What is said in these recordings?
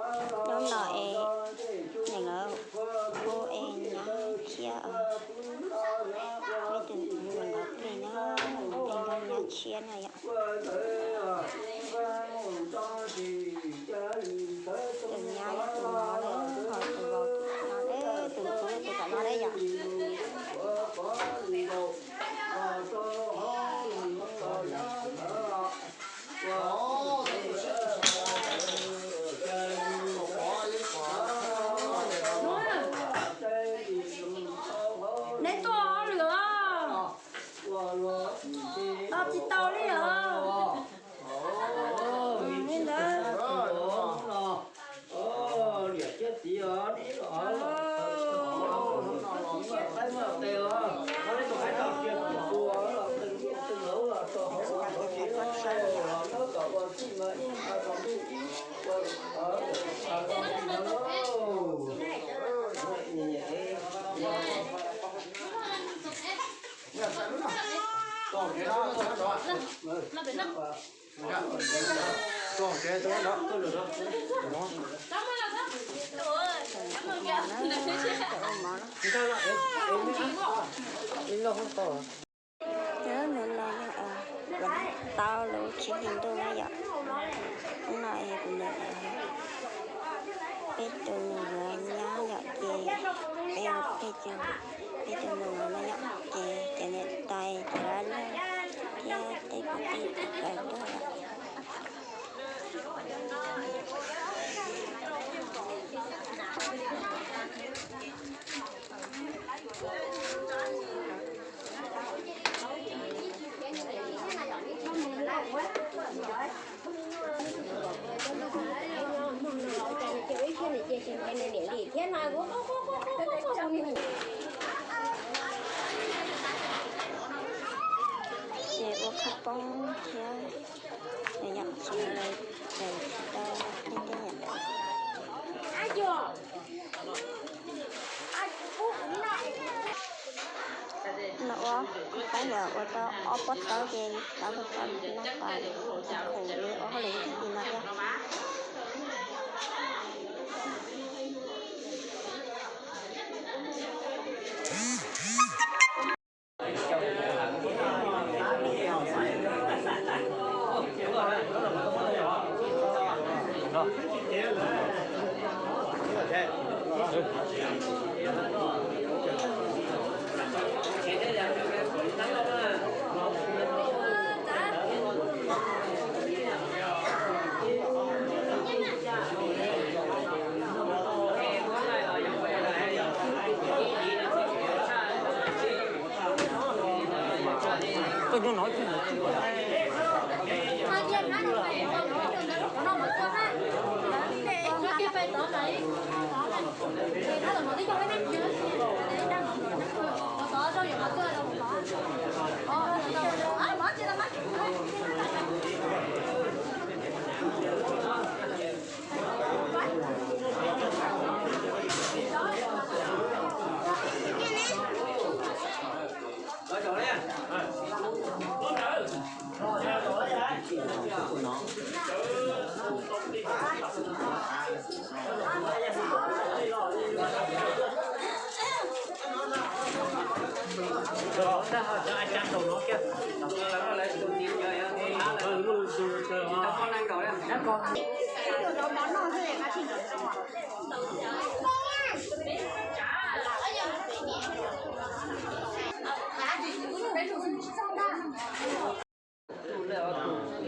Hnub no es nws lawv hu es nyab tshiab, peb tus nus nkawd plig na, plig nkawd nyab tshiab na yom. Tus nyab tus no, ho tus vauv no, tus tub tus tom no na yom. Neb tuaj ob lwm os, tau tsis tau li os. Neb ntawd. Niam thiab txiv os, neb los muaj qaib muaj qe os, neb tus qaib tau kiag tus tus los qee ib qee hauv los rau hauv los hauv tsev los los nyob kom ua txij mas ib nta kom ntuj ib ua Hnub no yog tau lub tsib hlis ntuj na yom. Hnub no es kuv niam peb tus nus yuav nyab yom, ces peb peb tus nus no yom, ces cov niam tais cov dab laug thiab tej kwv tij tau kawm tuaj yom. Ces ua khab poob thiab, yam tsis lawv tsis tau tej tej yam. No ua qaib ntawd ua tau ob pob tawb ces lawv ua tau noj tas, khoom li ua hauj lwm tag kis no thiab.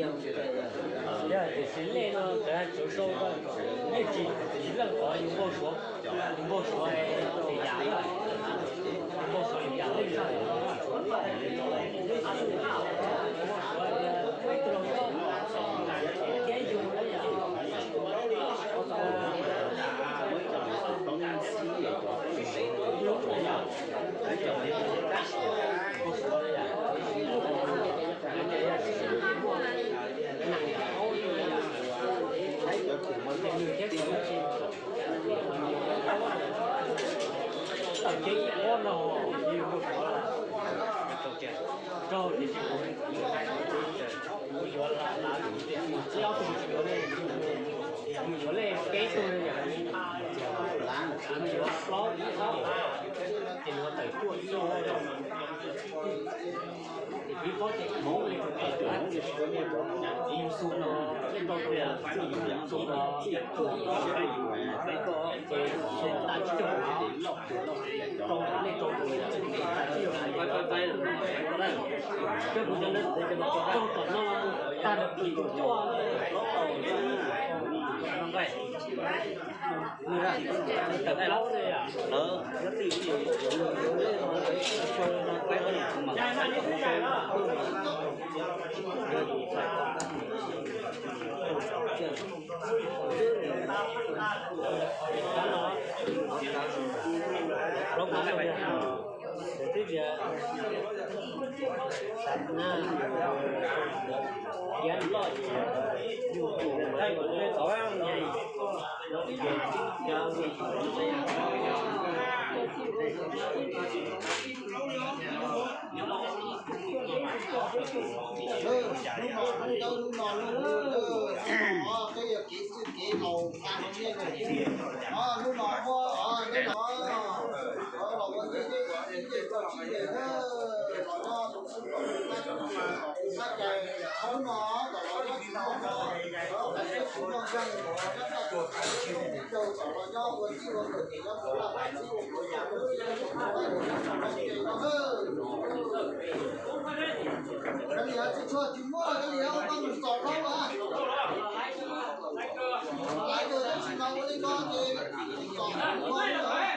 Yog tiam sis lej no ntawd tsuav sau, yeej tsis tsis leej qhov yus npau suav, yus npau suav tes yam, yus npau suav yus yam leej zaj. Yuav lej peb tug, yuav plaub ib ob, ces yuav tawm tuaj xyoo, ces ib pob ces Hmoob li, mus xu no, lej rau tus, xu no, ces xu tas tsis tug, rau lej rau tus, tas tsis tug, coj tus cov, coj tom no tag lawm kis tus cuaj, tawm plaub li. Hnub no hnub ntawd hnub no hnub ntawd, peb yog kev xwb kev laus, hnub no muab, hnub no los ua ncej ncej txog tsis ncej na, los nyob tus xwb los tus tab cai, hnub no kom los nyob tus no, los peb tus no nkeeg, los nyob txaj tus txhais tsis mus tib rau, kom los nyob ua txij ua nkawm, nyob tus laj txib ua nkawm, nyob tus txij ua nkawm, nyob tus txij ua nkawm. Kali tsis tshua tsis muaj, kali koj mus txog dhau lawm. Laiv kawg tab sis mas ua li ko ces txog dhau lawm.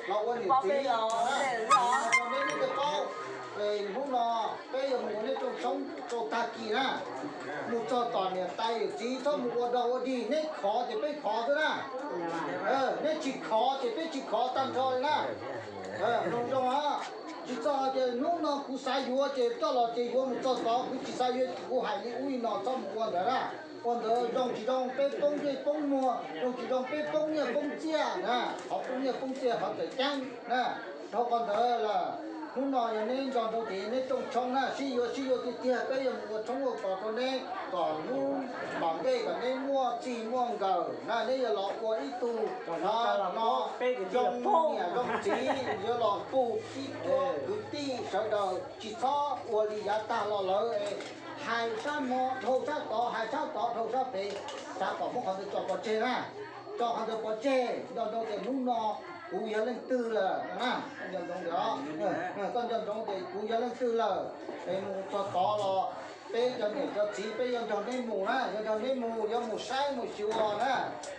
Los ua niam txiv, nej nej paub, hnub no peb yuav mus ua nej rooj tshoob rau tag kis na. Mus txog tom niam tais yawm txiv txhob mus ua dog ua dig, neb khov ces peb khov xwb na. Neb tsis khov ces peb tsis khov tag nrho li na. Mloog zoo, tsis txog tias hnub no kuv xav yuav ces coj los ces yuav, mus txog tod kuv tsis xav yuav ces kuv hais li ub li no, txhob mus ua ntawd na. Ua ntawd zoo tsis zoo, peb poob ntsej poob muag, zoo tsis zoo peb poob nyiaj poob txiaj na, qhov poob nyiaj poob txiaj qhov txawm ceeb na. Dhau qhov ntawd lawm, hnub no yog neb nco ntsoov tias neb rooj tshoob na, sib yuav sib yuav tiag tiag, peb yuav mus ua tshoob ua kos rau neb kom lub npam ntej kom neb muaj txij muaj nkawm na, neb yuav los ua ib tug no zoo niam zoo txiv, yuav los pug ib tug kwv tij sawv daws tsis txhob ua li yav tag los lawm. Hais sab hmo dhau sab tod, hais sab tod dhau sab pem, xav kom muab qhov ntawd tso pov tseg na. Tso qhov ntawd pov tseg, nco ntsoov tias hnub no kuv yog leej twg lawm na. Nco ntsoov tias, koj nco ntsoov tias kuv yog leej twg lawm. Es mus txog tod los peb cov niam cov txiv peb yuav nrog neb mus na, yuav nrog neb mus, yuav mus saib mus xyuas na.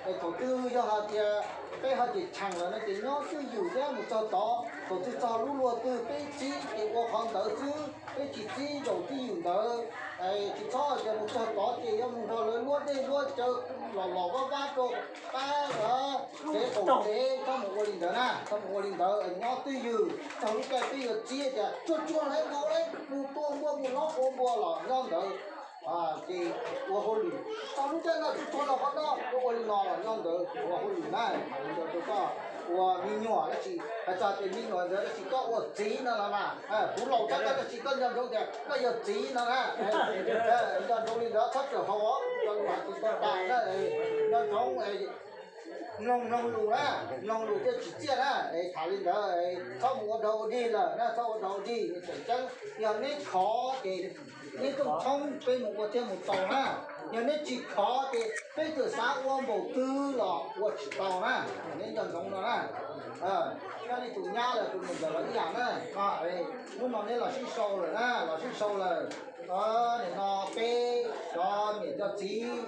Es thaum twg yog hais tias peb ho cem tsheem lawm no ces nyob twj ywm thiab, mus txog tod thaum twg txog lub luag twg peb txib ces ua qhov ntawd xwb, peb tsis txib zaum twj ywm ntawd. Tsis txhob tias mus txog tod ces yuav mus nrog lawv luab dej luab cawv los los vab vab rau qab tsev qaum tsev, txhob mus ua li ntawd na, txhob mus ua li ntawd. Nyob twj ywm, txog lub caij peb yuav txib tias tsuag tsuag lawv nkaus lawm, mus tua npua mus lob ua npua los nyob ntawd. Ces ua hauj lwm, txog lub caij no tsuag tsuag los qhov no, ua li no los nyob ntawd ua hauj lwm na. Hais li ntawd rau koj ua me nyuam tab sis hais txog tias me nyuam ntawd tab sis koj ua txiv no los mas, kuv laus tshaj koj tab sis koj nco ntsoov tias koj yog txiv no na. Nco ntsoov li ntawd txhob tawm hau os, cov lus hais tias koj tas na, nco ntsoov, mloog mloog lus na, mloog lus thiaj tsim txiaj na. Tham li ntawd, txhob mus ua dog ua dig lawm na, txhob ua dog ua dig. Tseem ceeb yog neb khov ces neb rooj tshoob peb mus ua thiaj mus tau na. Yog neb tsis khov ces peb txawm xav ua npaum twg los ua tsis tau na. Neb nco ntsoov no na. Nyob li tus nyab lawm tus niam ntxawm los ib yam na. Hnub no neb los sib sau lawm na, los sib sau lawm. Nim no peb cov niam cov txiv,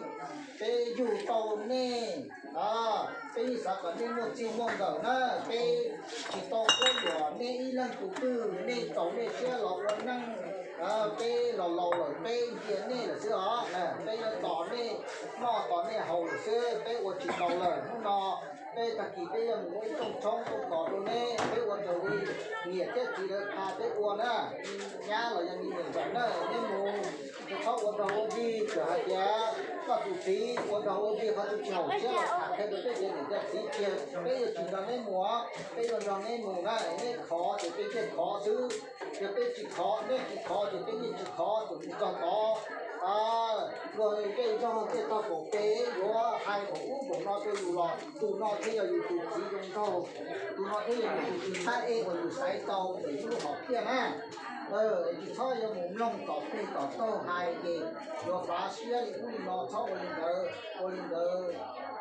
peb yug tau nej, peb yeej xav kom nej muaj txij muaj nkawm na. Peb tsis tau quab yuam nej ib leeg tus twg, nej txaus nej siab los ua neej, peb los laus lawm peb ntsia nej lawm xwb os. Peb yuav tos nej noj tos nej haus lawm xwb, peb ua tsis tau lawm. Hnub no peb tag kis peb yuav mus ua ib rooj tshoob rooj kos rau neb, peb ua raws li niam thiab txiv lawv qha peb ua na. Nyab los yog me niam ntxawm na, neb mus, txhob ua dog ua dig, txawm hais tias koj tus txiv ua dog ua dig qhov twg tsis haum siab los tham qhia rau peb cov niam cov txiv tiag, peb yuav tsis nrog neb mus, peb yuav nrog neb mus na. Neb khov ces peb thiaj khov xwb, yog peb tsis khov, neb tsis khov ces peb yeej tsis khov. Thaum mus txog tod, luag zej zog tej tog kaum peb yuav hais npaum ub npaum no rau yus los tus no thiaj yog yus tus txiv zoo nraug, tus no thiaj yog yus tus txiv thab ej uas yus xaiv tau ntawm yus lub hom phiaj na. Tsis txhob yuav mus mloog tom peg tom taug hais ces yuav fav siab li ub li no, txhob ua li ntawd. Ua li ntawd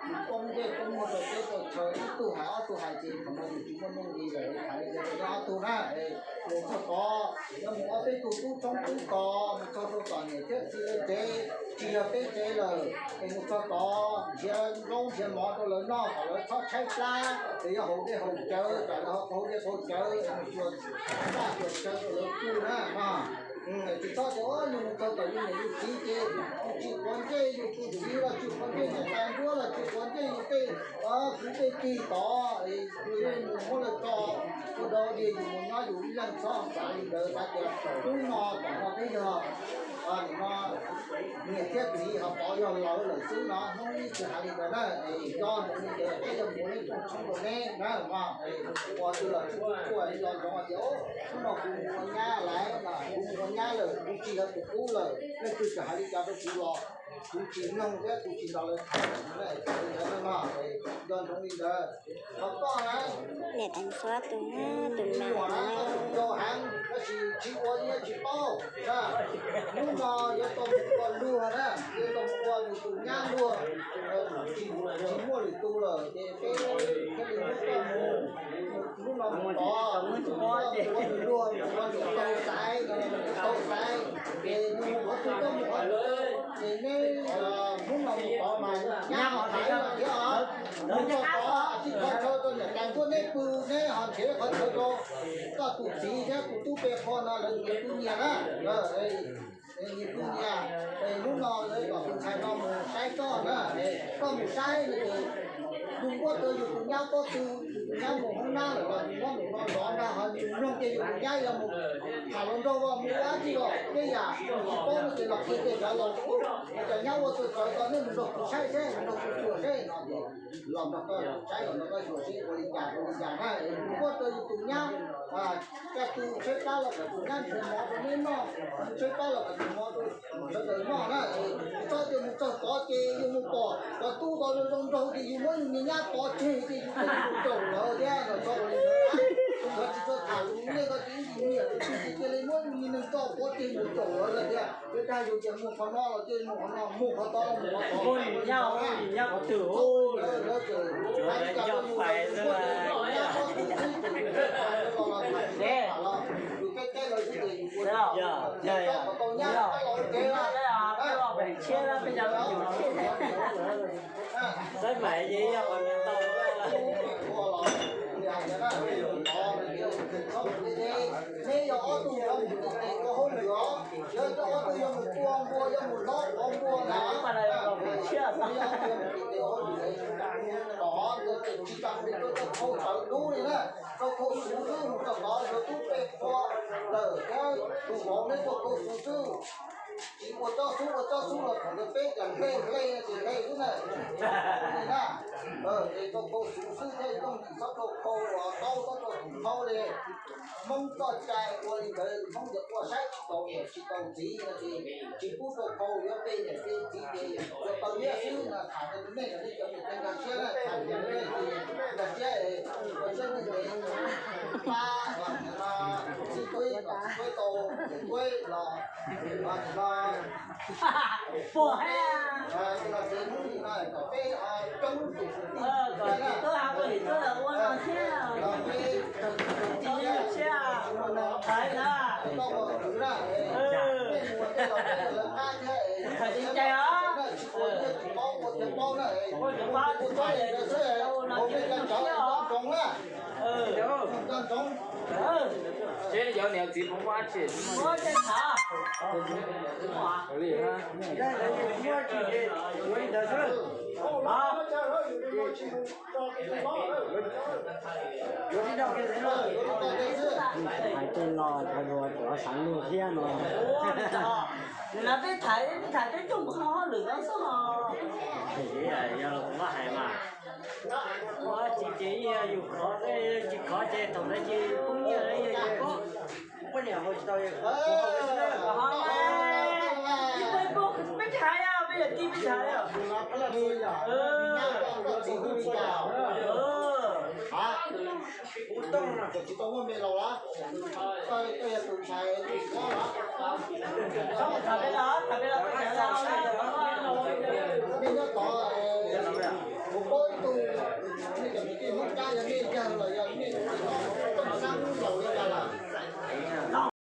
yus poob ntsej poob muag rau teb rau chaw, ib tug hais ob tug hais ces thaum no yus tsis muaj nuj nqis lawm. Hais li ntawd rau neb ob tug na, mus txog tod yuav mus ob peb tug tub tshoob tub kos, mus txog rau tom niam thiab txiv lawv tsev, tsis yog peb tsev lawm, es mus txog tod nrhiav nplooj nrhiav mov rau lawv noj kom lawv txhob tshaib plab, es yuav haus dej haus cawv kom lawv haus dej haus cawv, mus xyuas txaj xyuas chaw rau lawv pw na no. Tsis txhob tias yus mus txog tom yus niam yus txiv ces yus tsis quav ntsej yus tus txiv los tsis quav ntsej niam tais ncuab los tsis quav ntsej yus tej kwv tej tij tod, yus yeej mus muab lawv tso ua dog ua dig, yus mus nyob yus ib leeg txhob xav li ntawd, xav tias hnub no tom no twb yog nim no niam thiab txiv ho tod yog lawv lawm xwb no, hnub ib tsis hais li ntawd na. Nco ntsoov li ntawd, peb yog mus ib tug tshoob rau neb na, ua twg los tsis txuj tsuaj nco ntsoov hais tias hnub no kuv mus ua nyab lawm, kuv mus ua nyab lawm, kuv tsis yog tus qub lawm, leej twg txawm hais li cas rau kuv los kuv tsis mloog thiab kuv tsis nrog lawv tham. Nco ntsoov li ntawd. Ho koj na, niam tais ntxhua tus, tus me nyuam na, koj mus rau heev tab sis tsis ua yeej tsis paub na. Hnub no yuav tau mus ua luag na, yuav tau mus ua yus tus nyab luag, tsis, tsis muaj lwm tus lawm ces peb thiaj li muab koj mus. Hnub no mus tod mus ua nws luag, mus ua nws tau xaiv, tau xaiv, ces nws mus qhov twg koj mus qhov ntawd, ces neb hnub no mus tod mas nyab ho thaiv los thiab os. Mus txog tod tsis kho chaw rau niam tais ncuab neb pw, neb ho nrhiav qhov chaw rau koj tus txiv thiab tus tub peb qho no lawv nyias tub nyias na. Nyias tub nyias, hnub no lawv kom tus ntxhais no mus saib koj na, koj mus saib no ces yus npuab rau yus tus nyab pob tw, yus tus nyab mus hoob nab lawm los yus nyob nraum no zov nrog, ho yus mloog tias yus tus nyab yuav mus tham hluas nraug los mus ua dab tsi los tej yam yus tsis paub no ces los qhia tias cov laus, cov nyab ua txawj txawv ko, nej mus nrog kuv saib seb, mus nrog kuv xyuas seb no ces los nrog koj saib, los nrog koj xyuas seb ua li cas ua li cas na. Yus npuab rau yus tus nyab, kaj tus tshaib plab los kom tus nyab nrhiav mov rau neb noj, tus tshaib plab los kom nrhiav mov rau sawv daws noj na. Tsis txhob tias mus txog tod ces yus mus pom cov tub tod zoo zoo nraug ces yus muab yus niag nyab pov tseg ces yus mus caum lawv thiab no, txhob ua li ntawd. Lawv tsis txawj tham lus Nyab, koj tsis ib ntsis nyiam tus twg ces cia li muab yus niag neeg txoj pov tseg mus caum lawv lawm thiab. Peb dag yus tias mus qhov no los cia li mus qhov no, mus qhov tod los mus qhov tod. Mus nyab, mus nyab qhov twg, lawv tseem hais li cas rau yus los yus muab yus nyab qhov twg xwb ces yus thiaj tham los, yus thiaj tham los, yus peb teb lawv xwb ces yus ua tsis tau nyab los ua kev los. Saib mas yeej yog qhov ntau. Neb yog ob tug yuav mus tes tes ua hauj lwm os, yog cov ob tug yuav mus tua npua, yuav mus hlob qhov npua na, neb yog ob tug yuav mus tes tes ua hauj lwm, kom tsis tas mus rau txoj khau tawv dub li na, txoj khau xuv xwb, mus txog tod yuav tub peb qho lawm thiab tus vauv neb txoj khau xuv xwb. Tsis ua tsob xub, ua tsob xub los thaum ntawd peb cov hle hle ces hle xwb na. Li na, es txoj khau xuv xwb thiaj li yooj yim, txhob txoj khau uas qaub, txhob txoj xuv thaub li. Hmoob txoj cai ua li ntawd, Hmoob yuav ua saib tsis tau niam tsis tau txiv no ces tsis pub txoj khau yuav pe niam pe txiv ces yuav tau nyiaj xwb no. Tham rau nej cov, nej cov niam tsev nkag siab na, tham tias nej nkag siab, ua siab ntev ntev, pab txib tuab kom txib tuab tau, tuab los Puas hais, kom txiv tuab hais kom li tuab los ua no thiab, tsis nyob siab, thaiv na. Thaiv tsis cai os. Ua cov pab tus tuab es ua no thiab tsis nyob siab os. Tsis muaj tej thav. Hais tej no cov hluas cov xav luag thiab no. Nws na peb thaiv, peb thaiv peb coj mus hauj lwm no xwb os. Yog los kuv muab hais mas, ua tsis ces yog yus khov, tsis khov ces thaum ntawd ces poob nyiaj yog yus paub. Peb tsis hais, peb yog tij peb tsis hais.